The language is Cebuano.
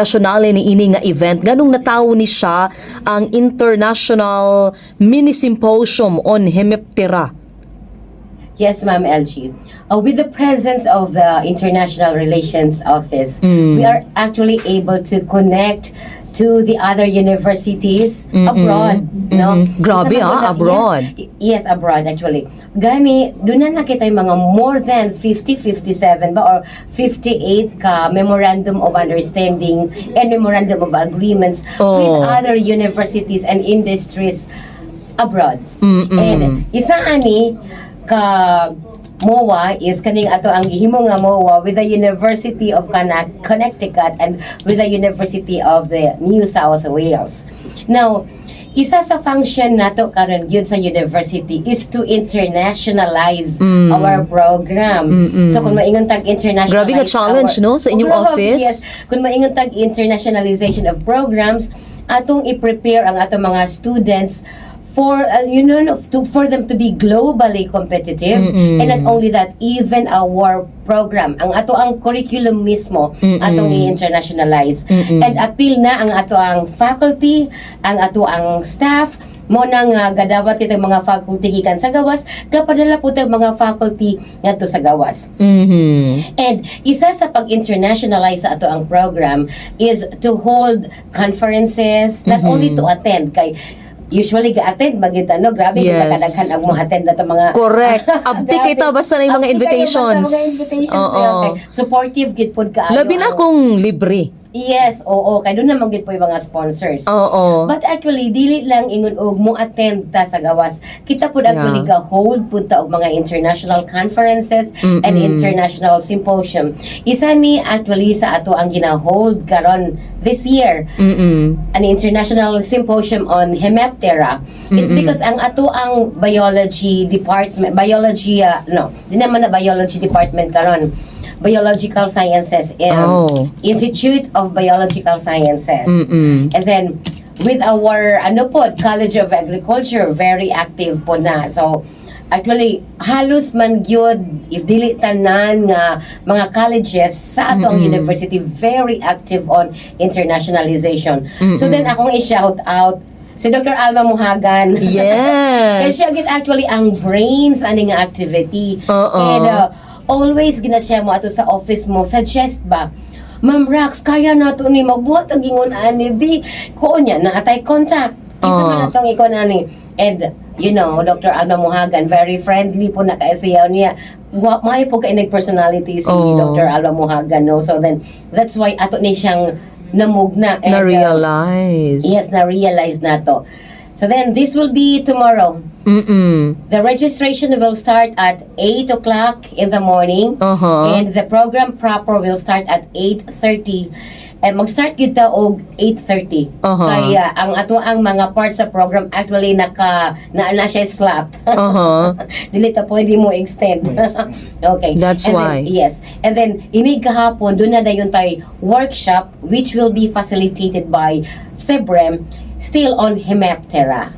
International ni ini nga event, nganong natawo ni siya ang International Mini Symposium on Hemiptera? Yes, Ma'am LG. With the presence of the International Relations Office, we are actually able to connect to the other universities abroad. No? Grabe, Isa man ah, po na- abroad. Yes, abroad actually. Gani, duna na kita yung mga more than 50, 57 ba or 58 ka memorandum of understanding and memorandum of agreements with other universities and industries abroad. And isa ani ka MOA is kaning ato ang gihimo nga MOA with the University of Connecticut and with the University of the New South Wales. Now, isa sa function nato karon gyud sa university is to internationalize our program. So kung maingon tag internationalize Grabe nga challenge, no, sa inyong Grabe, office. yes. Kung maingon tag internationalization of programs, atong i-prepare ang atong mga students for you know to, for them to be globally competitive, and not only that, even our program, ang ato ang curriculum mismo, atong i-internationalize and appeal na ang ato ang faculty, ang ato ang staff. Mao na nga gadawat kitang mga faculty gikan sa gawas, kapadala po tag mga faculty ngadto sa gawas. And isa sa pag-internationalize sa ato ang program is to hold conferences, not only to attend, kay usually ga-attend magyud, ano, grabe yes, kadaghan ang mo attend na to mga Correct. Abti Grabe. Kita basta na yung mga Abti kayo basta invitations. mga invitations. Okay. Supportive gid pod kaayo. Labi na kung libre. Yes, oo, kay duna man gid po yung mga sponsors. But actually, dili lang ingon og mo attend ta sa gawas. Kita pud actually ga hold pud ta og mga international conferences and international symposium. Isa ni actually sa ato ang gina-hold karon this year, an international symposium on Hemiptera. It's because ang ato ang biology department, biology, no, di naman na biology department karon. Biological Sciences, Institute of Biological Sciences. And then with our ano po, College of Agriculture, very active po na. So actually halos man gyud if dili tanan nga mga colleges sa atong university, very active on internationalization. So then akong i-shout out si Dr. Alma Muhagan. Kasi siya gid actually ang brains ani nga activity. And always gina siya mo ato sa office mo suggest ba, "Ma'am Rax, kaya nato ni magbuhat ang ingon ani bi ko niya na atay contact kinsa man atong ikon ani." And Dr. Alma Muhagan, very friendly po na kay siya niya. Wa maayo po kay nag-personality si Dr. Alma Muhagan, no? So then that's why ato ni siyang namugna and, Na-realize. Yes, na-realize na to. So then this will be tomorrow. The registration will start at 8 o'clock in the morning. And the program proper will start at 8:30. Eh, mag-start kita og 8:30. Kaya ang ato ang mga parts sa program actually naka na siya slot. Dili ta pwede mo extend. Okay. That's And why. then, yes. And then inig kahapon duna na dayon tay workshop which will be facilitated by Sebrem, still on Hemiptera.